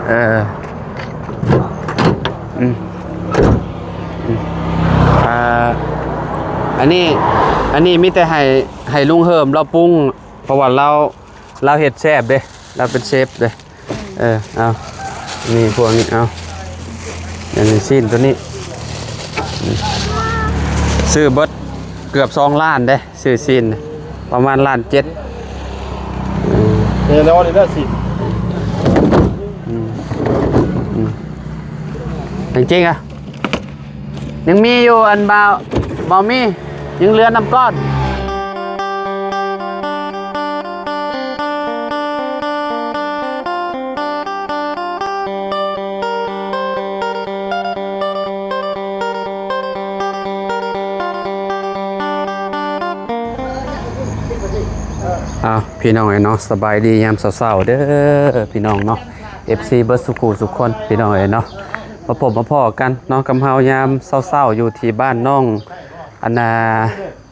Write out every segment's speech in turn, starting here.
ເອີ ອືມ ອືມ ອ່າ ອັນນີ້ ອັນນີ້ມີແຕ່ໃຫ້ ໃຫ້ລຸງເຮີມລາວປຸງ ເພາະວ່າລາວ ລາວເຮັດແຊບເດ້ ລາວເປັນເຊຟເດ້. ເອີ ເອົາ ນີ້ພວກນີ້ ເອົາ ອັນນີ້ຊີ້ນໂຕນີ້ ອືມ ຊື້ເບິດເກືອບສອງລ້ານເດ້ ຊື້ຊີ້ນປະມານລ້ານເຈັດ. ເອີ ແນ່ນອນນີ້ແຫຼະຊີ້ນ ອືມ ອືມ ອືມ ແພງຈິງອະ. ຍັງມີຢູ່ ອັນ ບ່າວ ບ່າວມີ ຍັງເຫຼືອນຳກ້ອນ. ອ້າວ ພີ່ນ້ອງເອີຍເນາະ ສະບາຍດີຍາມເຊົ້າໆເດີ ພີ່ນ້ອງເນາະ ເອັຟຊີ ເບິດສູ່ຄູ່ສູ່ຄົນ ພີ່ນ້ອງເອີຍເນາະ. ມາພົບມາພໍ້ກັນເນາະ ກັບເຮົາຍາມເຊົ້າໆ ຢູ່ທີ່ບ້ານນ້ອງ ອັນນ່າ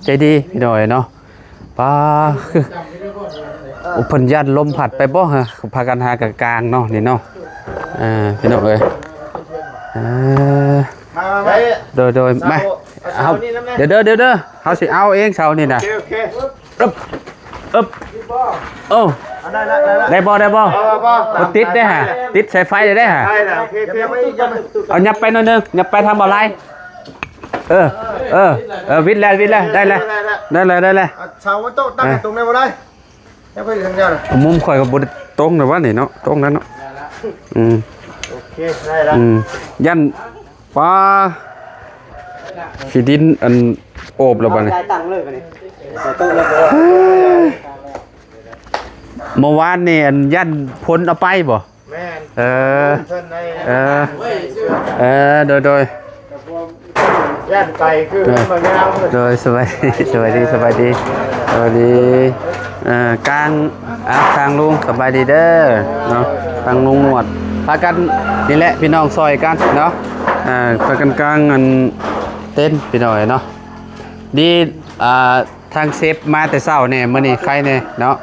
ໃຈດີ ພີ່ນ້ອງເອີຍເນາະ. ປ້າ ຄື ໂອ້ ເພິ່ນຢ້ານລົມພັດໄປບໍ່ຮະ ພາກັນຫາກະກາງເນາະ ນີ້ເນາະ. ເອີ ພີ່ນ້ອງເອີຍ ເອີ ມາ ມາ ມາ ໂດຍ ໂດຍ ມາ ເສົາ ເສົານີ້ນຳແດ່ ເອົາ ດຽວເດີ ດຽວເດີ ເຮົາຊິເອົາເອງເສົານີ້ນະ. ໂອເຄ ໂອເຄ ອຶບ ອຶບ ໂອ້ ໄດ້ລະ ໄດ້ລະ ໄດ້ບໍ່ ໄດ້ບໍ່? ບໍ່ ບໍ່ ບໍ່ ບໍ່ຕິດເດ້ຫະ ຕິດສາຍໄຟເດ້ຫະ. ໄດ້ລະ ໂອເຄ ໂອເຄ ເອົາຫຍັບໄປໜ້ອຍໜຶ່ງ ຫຍັບໄປທາງບ່າວລາຍ. ເອີ ເອີ ເອີ ວິດແລ້ວ ວິດແລ້ວ ໄດ້ແລ້ວ ໄດ້ແລ້ວ ໄດ້ແລ້ວ ໄດ້ແລ້ວ. ເສົາມັນໂຕະຕັ້ງໃຫ້ຕົງໄດ້ບໍ່ໄດ້? ຍັງໄປເລື່ອງເດີ ມຸມຂ້ອຍກໍບໍ່ໄດ້ຕົງແລ້ວວະນີ້ເນາະ ຕົງແລ້ວເນາະ. ອືມ ໂອເຄ ໄດ້ລະ ອືມ ຢ້ານ ປ້າ ຂີ້ດິນອັນໂອບແລ້ວບັດນີ້ ຍ້າຍຕັ້ງເລີຍບັດນີ້ ໂຕະເລີຍ. ເມື່ອວານນີ້ ອັນ ຢ້ານຝົນເອົາໄປບໍ່? ແມ່ນ ເອີ ເອີ ເອີ ໂດຍ ໂດຍ ຢ້ານໄປຄື ເອີ ມັນຍາວເລີຍ. ໂດຍ ສະບາຍດີ ສະບາຍດີ ສະບາຍດີ ສະບາຍດີ. ເອີ ກາງ ອ່າ ທາງລຸງ ສະບາຍດີເດີເນາະ ທາງລຸງໜວດ ພາກັນນີ້ແຫຼະ ພີ່ນ້ອງ ຊ່ອຍກັນເນາະ. ອ່າ ພາກັນກາງອັນເຕັນ ພີ່ນ້ອງເອີຍເນາະ. ດີ ອ່າ ທາງເຊຟມາແຕ່ເຊົ້າແດ່ ມື້ນີ້ໄຄແດ່ເນາະ.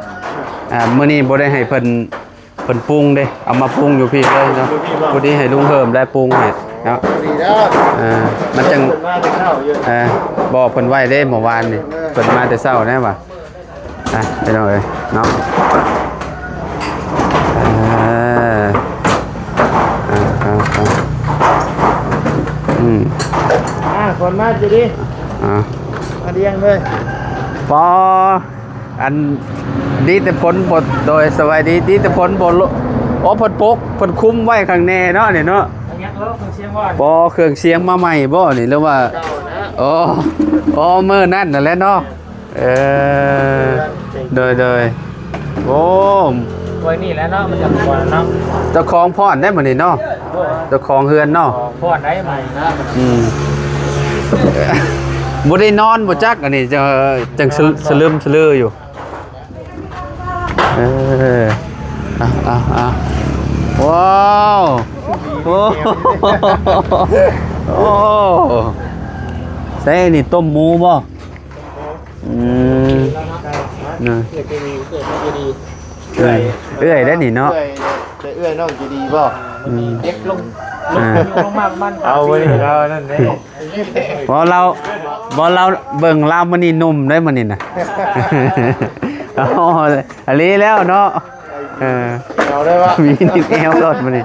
ອ່າ ມື້ນີ້ບໍ່ໄດ້ໃຫ້ເພິ່ນ ເພິ່ນປຸງເດ້ ເອົາມາປຸງຢູ່ພີ້ເລີຍເນາະ. ພໍດີໃຫ້ລຸງເຮີມແລະປຸງໃຫ້ເນາະ ພໍດີແລ້ວ. ເອີ ມັນຈັ່ງ ເພິ່ນມາແຕ່ເຊົ້າຢູ່ ເອີ ບອກເພິ່ນໄວ້ເດ້ ເມື່ອວານນີ້ ເອີ ເພິ່ນມາແຕ່ເຊົ້າແດ່ວ່າ. ອ່ະ ພີ່ນ້ອງເອີຍເນາະ ເອີ ອ່າ ອ່າ ອ່າ ອືມ ອ່າ ຄົນມາຢູ່ດີ ອ່າ ມາດຽງເລີຍ ປໍ. ອັນ ດີແຕ່ຝົນບໍ່ ໂດຍ ສະບາຍດີ ດີແຕ່ຝົນບໍ່ ໂອ້ ເພິ່ນປົກ ເພິ່ນຄຸມໄວ້ຂ້າງແນ່ເນາະ ນີ້ເນາະ. ເອົາຫຍັງ ເອີ ເຄື່ອງສຽງວ່າ ບໍ່ ເຄື່ອງສຽງມາໃໝ່ບໍ່ນີ້ ຫຼືວ່າ ເກົ່ານະ ໂອ້ ໂອ້ ມື້ນັ້ນນັ້ນແຫຼະເນາະ. ເອີ ໂດຍ ໂດຍ ໂອ້ ໄວ້ນີ້ແຫຼະເນາະ ມັນຈະບໍ່ເນາະ ເຈົ້າຂອງພ້ອນໄດ໋ມື້ນີ້ເນາະ ເຈົ້າຂອງເຮືອນເນາະ ພ້ອນໄດ໋ໃໝ່ນະ. ອືມ ບໍ່ໄດ້ນອນບໍ່ຈັກ ອັນນີ້ ຈັ່ງ ຈັ່ງສະລຶມສະລືຢູ່. ເອີ ເອົາ ເອົາ ເອົາ ວ້າວ ໂອ້ ໂອ້ ໃສ່ນີ້ຕົ້ມໝູບໍ່? ອືມ ນະ ເອື້ອຍ ເອື້ອຍໄດ້ນີ້ເນາະ ເອື້ອຍ ເອື້ອຍນ້ອງຈະດີບໍ່? ອືມ ເດັກລົງ ອ່າ ລົງມາປະມານ ເອົາໄວ້ນີ້ລາວນັ້ນເດ້ ບໍ່ລາວ ບໍ່ລາວເບິ່ງລາວມື້ນີ້ໜຸ່ມເດ້ມື້ນີ້ນະ ອໍ ອີ່ຫຼີແລ້ວເນາະ ເອີ ເອົາໄດ້ວະ ມີນິດແອວໂລດມື້ນີ້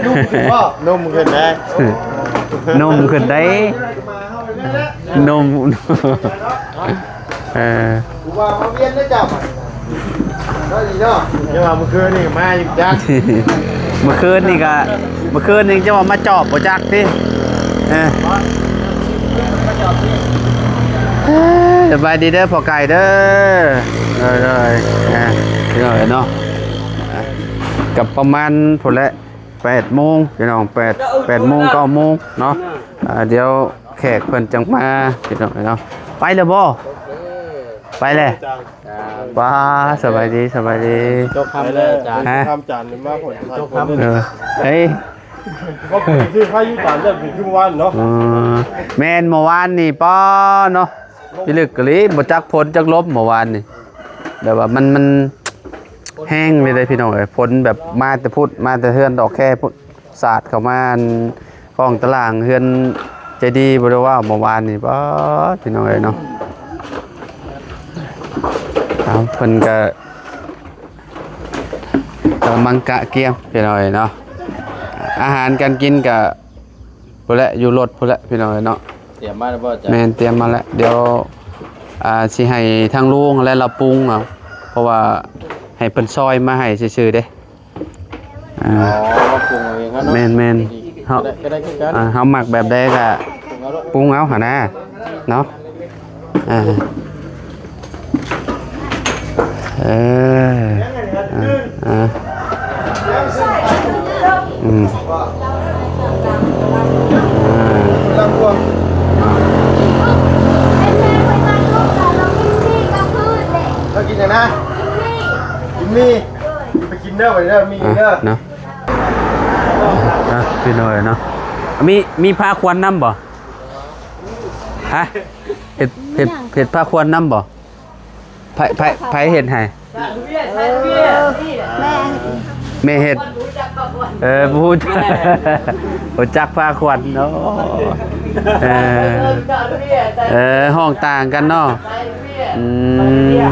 ນຸ່ມຂຶ້ນບໍ່? ນຸ່ມຂຶ້ນໄດ໋ ນຸ່ມຂຶ້ນໄດ໋ ນຸ່ມ ເອີ ກູວ່າມາວຽນເດີເຈົ້າ ເນາະ ເນາະ ຢ່າວ່າມື້ຄືນນີ້ມາຢູ່ຈັກ ມື້ຄືນນີ້ກະ ມື້ຄືນນີ້ຈະວ່າມາຈອບບໍ່ຈັກຕິ ເອີ ສະບາຍດີເດີພໍ່ໄກ່ເດີ ໂດຍ ໂດຍ ເອີ ເນາະ ກະປະມານພຸ້ນແຫຼະ ແປດໂມງພີ່ນ້ອງ ແປດ ແປດໂມງ ເກົ້າໂມງເນາະ ອ່າ ດຽວແຂກເພິ່ນຈັ່ງມາພີ່ນ້ອງເນາະ ໄປແລ້ວບໍ່? ໄປແລ້ວ ປ້າ ສະບາຍດີ ສະບາຍດີ ເຈົ້າຄຳເດີອາຈານ ຮະ ເຈົ້າຄຳຈານມາຜົນ ເອີ ເອີ ເຮີ້ຍ ບໍ່ຄືໃຜຢູ່ຕານເລີກຄືເມື່ອວານເນາະ ເອີ ແມ່ນ ເມື່ອວານນີ້ ປ້າເນາະ ພິລຶກອີ່ຫຼີ ບໍ່ຈັກຝົນຈັກລົມເມື່ອວານນີ້ ແບບວ່າມັນ ມັນແຮງເລີຍເດ້ພີ່ນ້ອງເອີຍ. ຝົນແບບມາແຕ່ພຸ້ນ ມາແຕ່ເຮືອນດອກແຄພຸ້ນ ສາດເຂົ້າມາອັນຫ້ອງຕະລ່າງເຮືອນເຈດີ ບໍ່ໄດ້ເວົ້າເມື່ອວານນີ້. ປາດ ພີ່ນ້ອງເອີຍເນາະ ເອົາ ເພິ່ນກະ ກຳລັງກະກຽມພີ່ນ້ອງເອີຍເນາະ. ອາຫານການກິນກະພຸ້ນແຫຼະ ຢູ່ລົດພຸ້ນແຫຼະພີ່ນ້ອງເອີຍເນາະ. ຕຽມມາແລ້ວບໍ່ອາຈານ? ແມ່ນ ຕຽມມາແລ້ວ. ດຽວ ອ່າ ຊິໃຫ້ທາງລຸງແລະລາວປຸງເອົາ ເພາະວ່າໃຫ້ເພິ່ນຊອຍມາໃຫ້ຊື່ໆເດ້. ອ່າ ອໍ ປຸງເອົາເອງເນາະ. ແມ່ນໆ ເຮົາ ກໍໄດ້ ກໍໄດ້ຄືກັນ. ອ່າ ເຮົາມັກແບບໃດກໍປຸງເອົາຫັ້ນນະເນາະ. ອ່າ ເອີ ອ່າ ອ່າ ອືມ ອ່າ ແລ້ວກິນຫຍັງນະ? ກິນໝີ່ ໄປກິນເດີ ໄປເດີ ມີເດີ ອ່າ ເນາະ. ອ່າ ພີ່ນ້ອງເນາະ ມີ ມີຜ້າຄວັນນຳບໍ່? ຮະ ເຮັດ ເຮັດ ເຮັດຜ້າຄວັນນຳບໍ່? ໃຜ ໃຜ ໃຜເຮັດໃຫ້? ເອີ ແມ່ ແມ່ເຮັດ. ເອີ ບໍ່ຮູ້ຈັກ ຮູ້ຈັກຜ້າຄວັນເນາະ. ເອີ ເອີ ຮ້ອງຕ່າງກັນເນາະ. ອືມ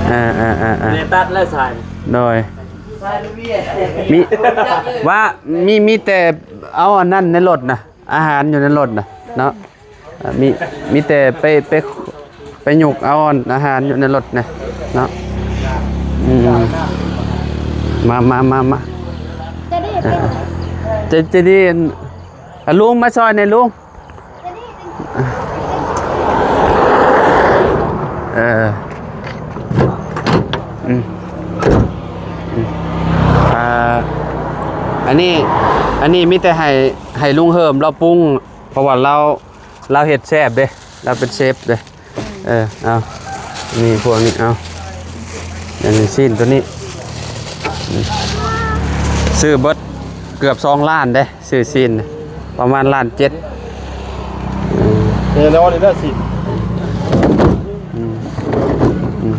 ເອີ ເອີ ເອີ ເອີ ແມ່ຕັດແລ້ວສາຍ ໂດຍ ມີ ວ່າ ມີ ມີແຕ່ເອົາອັນນັ້ນໃນລົດນະ ອາຫານຢູ່ໃນລົດນະເນາະ. ອ່າ ມີ ມີແຕ່ໄປ ໄປ ໄປຍົກເອົາອາຫານຢູ່ໃນລົດນະເນາະ. ອືມ ມາ ມາ ມາ ມາ ຈະດີ ຈະ ຈະດີ ອາ ລຸງມາຊ່ອຍແດ່ລຸງ. ເອີ ອືມ ອືມ ອ່າ ອັນນີ້ ອັນນີ້ມີແຕ່ໃຫ້ ໃຫ້ລຸງເຮີມລາວປຸງ ເພາະວ່າລາວ ລາວເຮັດແຊບເດ້ ລາວເປັນເຊຟເດ້. ເອີ ເອົາ ນີ້ພວກນີ້ ເອົາ ອັນນີ້ຊີ້ນໂຕນີ້ ຊື້ເບິດເກືອບສອງລ້ານເດ້ ຊື້ຊີ້ນປະມານລ້ານເຈັດ. ເອີ ແນ່ນອນນີ້ແຫຼະຊີ້ນ ອືມ ອືມ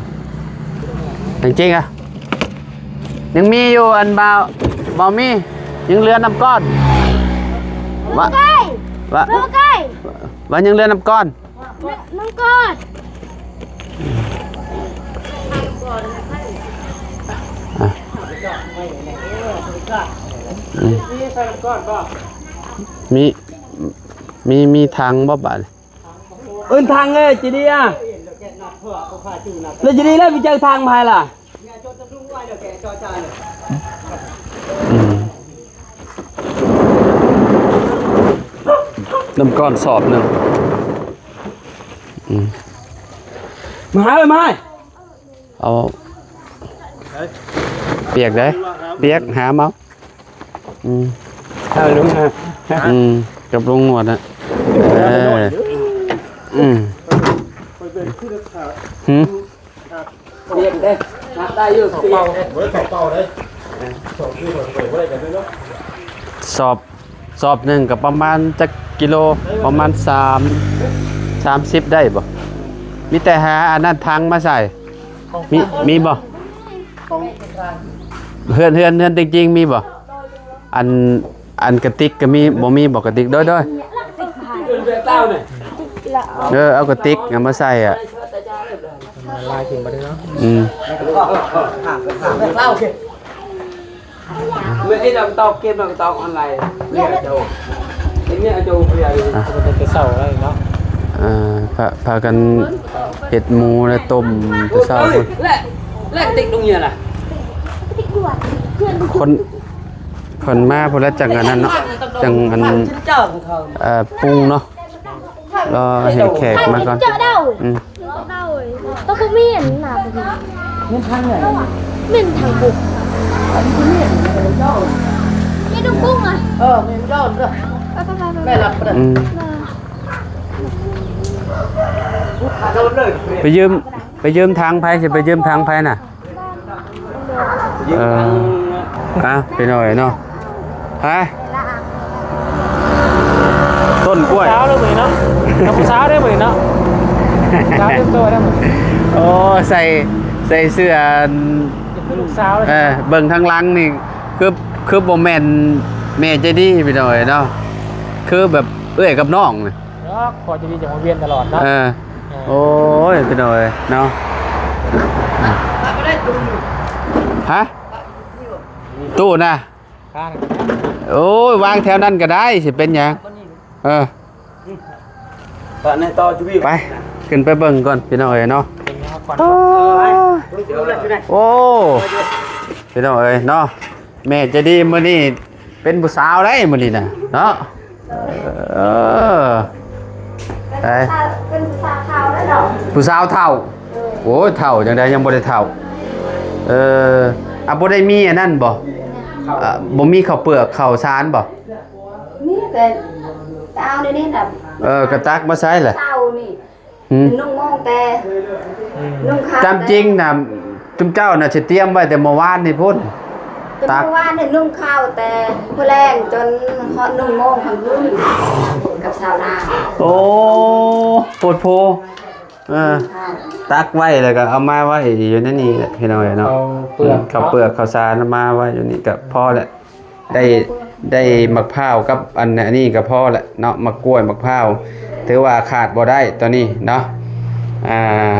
ອືມ ຈິງໆ ອະ ຍັງມີຢູ່ ອັນ ບ່າວ ບ່າວມີ ຍັງເຫຼືອນຳກ້ອນ ວ່າ ວ່າ ວ່າຍັງເຫຼືອນຳກ້ອນ ນ້ຳກ້ອນ ອະ ອືມ ມີ ມີ ມີຖັງບໍ່ບາດນີ້? ເອີ້ນຖັງເອີຍ ຈີດີອະ ແລ້ວຈີດີແລ້ວໄປເຈີຖັງໃຜລະ? ອືມ ນ້ຳກ້ອນສອບໜຶ່ງ ອືມ ມາເອີຍ ມາ ເອົາ ປຽກເດ້ ປຽກ ຫາມເອົາ. ອືມ ເອົາ ລຸງ ອືມ ກັບລຸງໜວດນະ ເອີ ອືມ ຫືມ ປຽກເດ້ ຮັບໄດ້ຢູ່ ເອົາເປົ່າ ເອົາເປົ່າເດ້ ສອບ ສອບໜຶ່ງກໍປະມານຈັກກິໂລ? ປະມານສາມ ສາມສິບໄດ້ບໍ່? ມີແຕ່ຫາອັນນັ້ນຖັງມາໃສ່ ມີ ມີບໍ່? ເຮືອນ ເຮືອນ ເຮືອນຕິງຈິງມີບໍ່? ອັນ ອັນກະຕິກກໍມີ ບໍ່ມີບໍ່ກະຕິກ? ໂດຍ ໂດຍ ເອີ ເອົາກະຕິກມາໃສ່ອະ ລາຍຂຶ້ນບໍ່ໄດ້ເນາະ ອືມ. ເມື່ອກີ້ເຮົາຕອບເກມ ເຮົາຕອບອອນລາຍ ເນຍເຈົ້າ ເນຍເຈົ້າ ອ່ະ ແຕ່ເຊົ້າເລີຍເນາະ ເອີ ພາ ພາກັນເຮັດໝູ ແລະ ຕົ້ມແຕ່ເຊົ້າພຸ້ນ ແລະ ແລະຕິກລົງເຍລະ ຄົນ ເພິ່ນມາພຸ້ນລະ ຈັ່ງອັນນັ້ນເນາະ ຈັ່ງອັນ ເອີ ປຸງເນາະ. ລໍໃຫ້ແຂກມາກ່ອນ ເຈົ້າເດີ້ ອືມ ໂຕບໍ່ມີອັນໜ້າບໍ່ມີ ແມ່ນທາງໃດ ແມ່ນທາງປຸກ ອັນນີ້ແມ່ນເຈົ້າ ແມ່ນດຸງປຸງອະ ເອີ ແມ່ນເຈົ້າເດີ້ ໄປໆໆ ແມ່ນລັບໄປເດີ້ ອືມ ໄປຢືມ ໄປຢືມຖັງໃຜ ຊິໄປຢືມຖັງໃຜນະ? ເອີ ອ່ະ ພີ່ນ້ອງເນາະ ຮະ ຕົ້ນກ້ວຍ ສາວເດີມື້ນີ້ເນາະ ກັບຜູ້ສາວເດີມື້ນີ້ເນາະ ສາວເຕັມໂຕແລ້ວໝົດ. ໂອ້ ໃສ່ ໃສ່ເສື້ອອັນ ຄືລູກສາວເລີຍ. ເອີ ເບິ່ງທາງຫຼັງນີ້ ຄື ຄືບໍ່ແມ່ນແມ່ໃຈດີພີ່ນ້ອງເອີຍເນາະ ຄືແບບເອື້ອຍກັບນ້ອງນີ້. ເນາະ ພໍ່ໃຈດີຈະມາວຽນຕະຫຼອດເນາະ. ເອີ ເອີ ໂອ້ຍ ພີ່ນ້ອງເອີຍເນາະ. ຮະ? ຕູ້ນະ? ໂອ້ຍ ວາງແຖວນັ້ນກໍໄດ້ ຊິເປັນຫຍັງ? ເອີ ໄປ ຂຶ້ນໄປເບິ່ງກ່ອນພີ່ນ້ອງເອີຍເນາະ. ໂອ້ ພີ່ນ້ອງເອີຍເນາະ ແມ່ໃຈດີມື້ນີ້ເປັນຜູ້ສາວໄດ໋ມື້ນີ້ນະເນາະ. ເອີ ເປັນຜູ້ສາວ ເປັນຜູ້ສາວເຖົ້າແລ້ວເນາະ. ຜູ້ສາວເຖົ້າ. ໂອ້ຍ ເຖົ້າຈັ່ງໃດ ຍັງບໍ່ໄດ້ເຖົ້າ. ເອີ ອ່ະ ບໍ່ໄດ້ມີອັນນັ້ນບໍ່? ອ່ະ ບໍ່ມີເຂົ້າເປືອກເຂົ້າສານບໍ່? ມີແຕ່ເອົາໃນນີ້ນະ. ເອີ ກະຕັກມາໃສ່ແຫຼະ ເຊົ້ານີ້. ຫືມ? ນຸ່ງໂມງແຕ່ ອືມ ນຸ່ງຂາວ. ຕາມຈິງນະ ຈຸມເຈົ້ານະຊິຕຽມໄວ້ແຕ່ມື້ວານນີ້ພຸ້ນ. ແຕ່ມື້ວານນີ້ນຸ່ງຂາວແຕ່ມື້ແລງຈົນຮອດໜຶ່ງໂມງຫັ້ນພຸ້ນ ກັບຊາວນາ. ໂອ້ ໂພດໂພ. ເອີ ຕັກໄວ້ແລ້ວກໍເອົາມາໄວ້ຢູ່ໃນນີ້ແຫຼະ ພີ່ນ້ອງເອີຍເນາະ. ເຂົ້າເປືອກ ເຂົ້າເປືອກເຂົ້າສານມາໄວ້ຢູ່ນີ້ກໍພໍແຫຼະ. ໄດ້ ໄດ້ໝາກພ້າວກັບອັນ ອັນນີ້ກໍພໍແຫຼະເນາະ ໝາກກ້ວຍ ໝາກພ້າວ ຖືວ່າຂາດບໍ່ໄດ້ຕອນນີ້ເນາະ. ອ່າ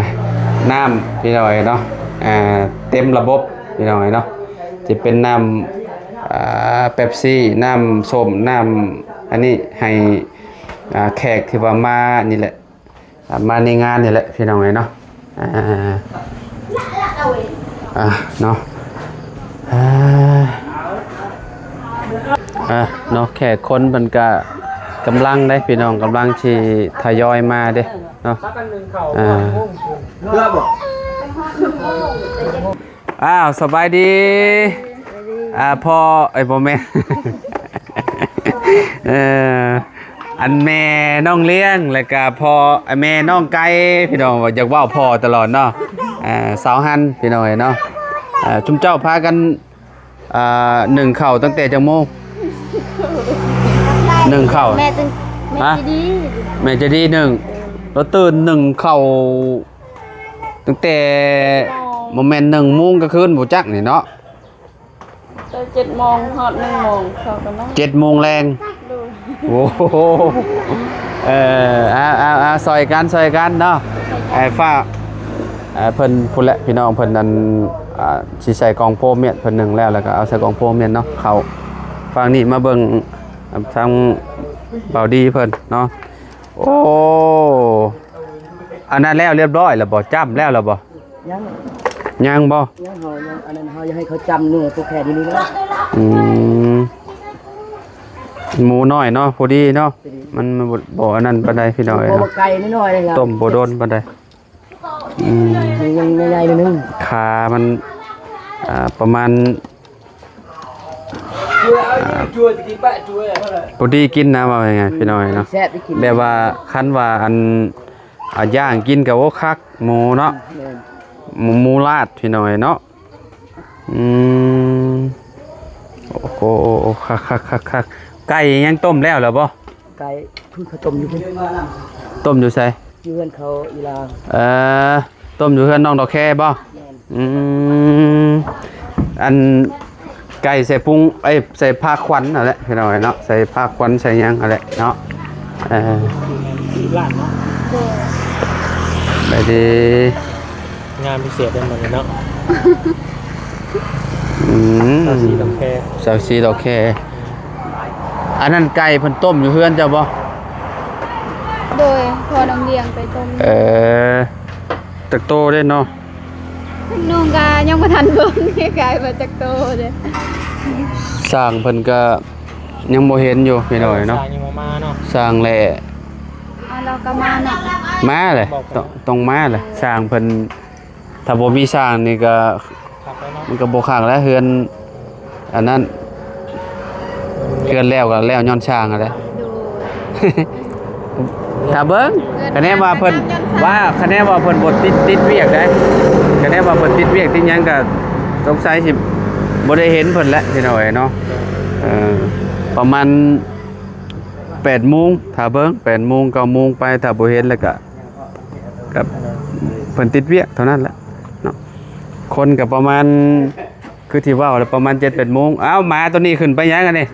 ນ້ຳ ພີ່ນ້ອງເອີຍເນາະ ອ່າ ເຕັມລະບົບ ພີ່ນ້ອງເອີຍເນາະ. ຊິເປັນນ້ຳ ອ່າ ເປັບຊີ ນ້ຳສົ້ມ ນ້ຳອັນນີ້ ໃຫ້ ອ່າ ແຂກທີ່ວ່າມານີ້ແຫຼະ ອ່າ ມາໃນງານນີ້ແຫຼະ ພີ່ນ້ອງເອີຍເນາະ. ອ່າ ອ່າ ເນາະ ອ່າ ອ່າ ເນາະ ແຂກຄົນເພິ່ນກະກຳລັງເດ້ ພີ່ນ້ອງ ກຳລັງຊິທະຍອຍມາເດ້ເນາະ. ອ່າ ອ້າວ ສະບາຍດີ ອ່າ ພໍ່ ເອີຍ ບໍ່ແມ່ນ ເອີ ອັນແມ່ນ້ອງລ້ຽງ ແລ້ວກະພໍ່ ແມ່ນ້ອງໄກ່ ພີ່ນ້ອງ ຢາກເວົ້າພໍ່ຕະຫຼອດເນາະ. ເອີ ສາວຫັນ ພີ່ນ້ອງເອີຍເນາະ. ເອີ ຊຸມເຈົ້າພາກັນ ອ່າ ໜຶ້ງເຂົ້າຕັ້ງແຕ່ຈັກໂມງ? ໜຶ້ງເຂົ້າ ແມ່ຈຶ່ງ ແມ່ ຮະ? ໃຈດີ ແມ່ໃຈດີໜຶ້ງ ລາວຕື່ນໜຶ້ງເຂົ້າ ຕັ້ງແຕ່ ບໍ່ແມ່ນໜຶ່ງໂມງກາງຄືນບໍ່ຈັກນີ້ເນາະ. ແຕ່ເຈັດໂມງຮອດໜຶ່ງໂມງເຂົ້າກັນເນາະ ເຈັດໂມງແລງ. ໂດຍ ໂອ້ໂຫ ເອີ ເອົາ ເອົາ ເອົາ ຊ່ອຍກັນ ຊ່ອຍກັນເນາະ. ໃຫ້ຝາກ ເອີ ເພິ່ນພຸ້ນແຫຼະ ພີ່ນ້ອງເພິ່ນນັ້ນ ອ່າ ຊິໃສ່ກ່ອງໂຟມມຽດເພິ່ນໜຶ້ງແລ້ວ ແລ້ວກໍເອົາໃສ່ກ່ອງໂຟມມຽດເນາະ. ເຂົ້າຝັ່ງນີ້ມາເບິ່ງ ອ່າ ທາງບ່າວດີເພິ່ນເນາະ. ໂອ້ ອັນນັ້ນແລ້ວລຽບຮ້ອຍແລ້ວບໍ່? ຈ້ຳແລ້ວລະບໍ່? ຍັງ ຍັງບໍ່? ຍັງ ເຮົາຍັງ ອັນນັ້ນເຮົາຢາກໃຫ້ເຂົາຈ້ຳເນື້ອຕົວແຂນຢູ່ນີ້ແຫຼະ. ອືມ ໝູນ້ອຍເນາະ ພໍດີເນາະ ພໍດີ ມັນ ມັນບໍ່ ບໍ່ອັນນັ້ນປານໃດ ພີ່ນ້ອງເອີຍ ຕົ້ມບໍ່ໂດນປານໃດ. ອືມ ຍັງໃຫຍ່ໆໜ້ອຍໜຶ່ງ ຂາມັນ ອ່າ ປະມານ ອ່າ ພໍດີກິນນະ ເວົ້າງ່າຍໆ ພີ່ນ້ອງເນາະ. ແບບວ່າຄັນວ່າອັນ ອ່າ ຍ່າງກິນກໍ ໂອ້ ຄັກ ໝູເນາະ. ແມ່ນ ໝູ ໝູລາດ ພີ່ນ້ອງເນາະ. ອືມ ໂອ້ໂຫ ຄັກໆໆໆ. ໄກ່ຍັງຕົ້ມແລ້ວລະບໍ່? ໄກ່ ພຸ້ນເຂົາຕົ້ມຢູ່ພຸ້ນ. ຕົ້ມຢູ່ໃສ? ຢູ່ເຮືອນເຂົາອີ່ຫຼາ. ເອີ ຕົ້ມຢູ່ເຮືອນນ້ອງດອກແຄບໍ່? ແມ່ນ. ອືມ ອັນ ໄກ່ໃສ່ປຸງ ເອີຍ ໃສ່ຜ້າຂວັນຫັ້ນແຫຼະ ພີ່ນ້ອງເນາະ ໃສ່ຜ້າຂວັນໃສ່ຫຍັງຫັ້ນແຫຼະເນາະ. ເອີ ລ້ານເນາະ. ໂດຍ ໄປດີ ງານພິເສດເດ້ມື້ນີ້ເນາະ. ອືມ ຊາວສີ່ດອກແຄ ຊາວສີ່ດອກແຄ. ອັນນັ້ນໄກ່ເພິ່ນຕົ້ມຢູ່ເຮືອນເຈົ້າບໍ່? ໂດຍ ພໍ່ນ້ອງລ້ຽງໄປຕົ້ມ. ເອີ ຈັກໂຕເດ້ເນາະ? ນ້ອງກະຍັງບໍ່ທັນເບິ່ງ ກາຍວ່າຈັກໂຕເດ້. ຊ່າງເພິ່ນກະຍັງບໍ່ເຫັນຢູ່ພີ່ນ້ອງເນາະ. ຊ່າງຍັງບໍ່ມາເນາະ. ຊ່າງແຫຼະ ອ່າ ລາວກະມາເນາະ. ມາແຫຼະ ຕ້ອງ ຕ້ອງມາແຫຼະ. ຊ່າງເພິ່ນ ຖ້າບໍ່ມີຊ່າງນີ້ກະ ມັນກະບໍ່ຄັກແຫຼະ ເຮືອນ ອັນນັ້ນ ເຮືອນແລ້ວກໍແລ້ວຍ້ອນຊ່າງຫັ້ນແຫຼະ. ໂດຍ ຖ້າເບິ່ງ ຄະແນນວ່າເພິ່ນ ວ່າຄະແນນວ່າເພິ່ນບໍ່ຕິດ ຕິດວຽກໃດ ຄະແນນວ່າເພິ່ນຕິດວຽກຕິດຫຍັງກໍສົງໄສຊິບໍ່ໄດ້ເຫັນເພິ່ນແຫຼະ ພີ່ນ້ອງເອີຍເນາະ. ເອີ ປະມານແປດໂມງ ຖ້າເບິ່ງ ແປດໂມງ ເກົ້າໂມງໄປ ຖ້າບໍ່ເຫັນແລ້ວກໍ ບເພິ່ນຕິດວຽກເທົ່ານັ້ນແຫຼະເນາະ. ຄົນກໍປະມານ ຄືທີ່ເວົ້າແຫຼະ ປະມານເຈັດແປດໂມງ. ອ້າວ ໝາຕົວນີ້ຂຶ້ນໄປຫຍັງອັນນີ້?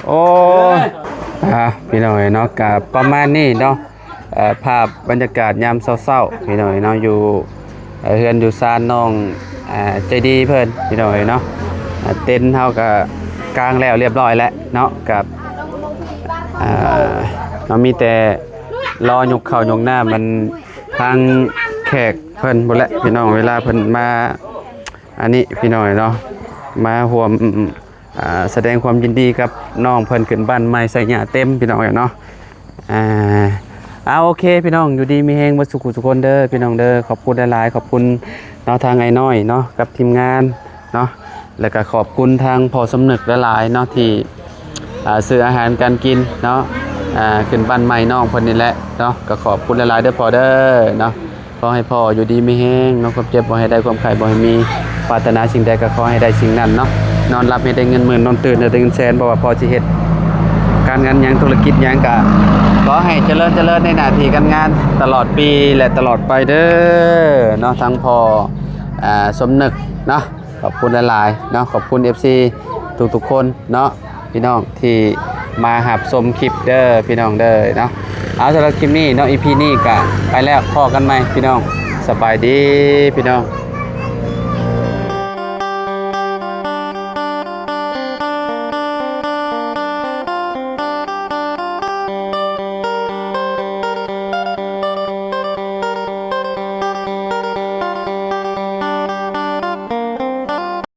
ໂອ້ຍ ອ່າ ພີ່ນ້ອງເອີຍເນາະ ກໍປະມານນີ້ເນາະ. ເອີ ພາບບັນຍາກາດຍາມເຊົ້າໆ ພີ່ນ້ອງເອີຍເນາະ ຢູ່ ເອີ ເຮືອນຢູ່ຊານນ້ອງ ອ່າ ໃຈດີເພິ່ນ ພີ່ນ້ອງເອີຍເນາະ. ອ່າ ເຕັນເຮົາກໍກາງແລ້ວລຽບຮ້ອຍແລ້ວເນາະ ກັບ ອ່າ ເຮົາມີແຕ່ລໍຍົກເຂົ້າຍົກນ້ຳ ມັນທາງແຂກເພິ່ນພຸ້ນແຫຼະ ພີ່ນ້ອງ ເວລາເພິ່ນມາ ອັນນີ້ ພີ່ນ້ອງເອີຍເນາະ ມາຮ່ວມ ອ່າ ສະແດງຄວາມຍິນດີກັບນ້ອງເພິ່ນຂຶ້ນບ້ານໃໝ່ ໃສ່ຫຍ້າເຕັມ ພີ່ນ້ອງເອີຍເນາະ. ອ່າ ເອົາ ໂອເຄ ພີ່ນ້ອງ ຢູ່ດີມີແຮງເບິດສູ່ຜູ້ສູ່ຄົນເດີ ພີ່ນ້ອງເດີ. ຂອບຄຸນຫຼາຍໆ ຂອບຄຸນເນາະ ທາງອ້າຍນ້ອຍເນາະ ກັບທີມງານເນາະ ແລ້ວກໍຂອບຄຸນທາງພໍ່ສົມນຶກຫຼາຍໆເນາະ ທີ່ ອ່າ ຊື້ອາຫານການກິນເນາະ ອ່າ ຂຶ້ນບ້ານໃໝ່ນ້ອງເພິ່ນນີ້ແຫຼະເນາະ. ກໍຂອບຄຸນຫຼາຍໆເດີພໍ່ເດີເນາະ. ຂໍໃຫ້ພໍ່ຢູ່ດີມີແຮງເນາະ ຄວາມເຈັບບໍ່ໃຫ້ໄດ້ ຄວາມໄຂ້ບໍ່ໃຫ້ມີ ປາດຖະໜາສິ່ງໃດກໍຂໍໃຫ້ໄດ້ສິ່ງນັ້ນເນາະ. ນອນຫຼັບໃຫ້ໄດ້ເງິນໝື່ນ ນອນຕື່ນໃຫ້ໄດ້ເງິນແສນ ບໍ່ວ່າພໍ່ຊິເຮັດການງານຫຍັງ ທຸລະກິດຫຍັງ ກໍຂໍໃຫ້ຈະເລີນ ຈະເລີນໃນໜ້າທີ່ການງານຕະຫຼອດປີ ແລະ ຕະຫຼອດໄປເດີເນາະ ທັງພໍ່ ອ່າ ສົມນຶກເນາະ. ຂອບຄຸນຫຼາຍໆເນາະ ຂອບຄຸນເອັຟຊີທຸກໆຄົນເນາະ ພີ່ນ້ອງທີ່ມາຮັບຊົມຄລິບເດີ ພີ່ນ້ອງເດີເນາະ. ເອົາ ສຳລັບຄລິບນີ້ເນາະ ອີພີນີ້ກະໄປແລ້ວ ພໍ້ກັນໃໝ່ພີ່ນ້ອງ ສະບາຍດີພີ່ນ້ອງ.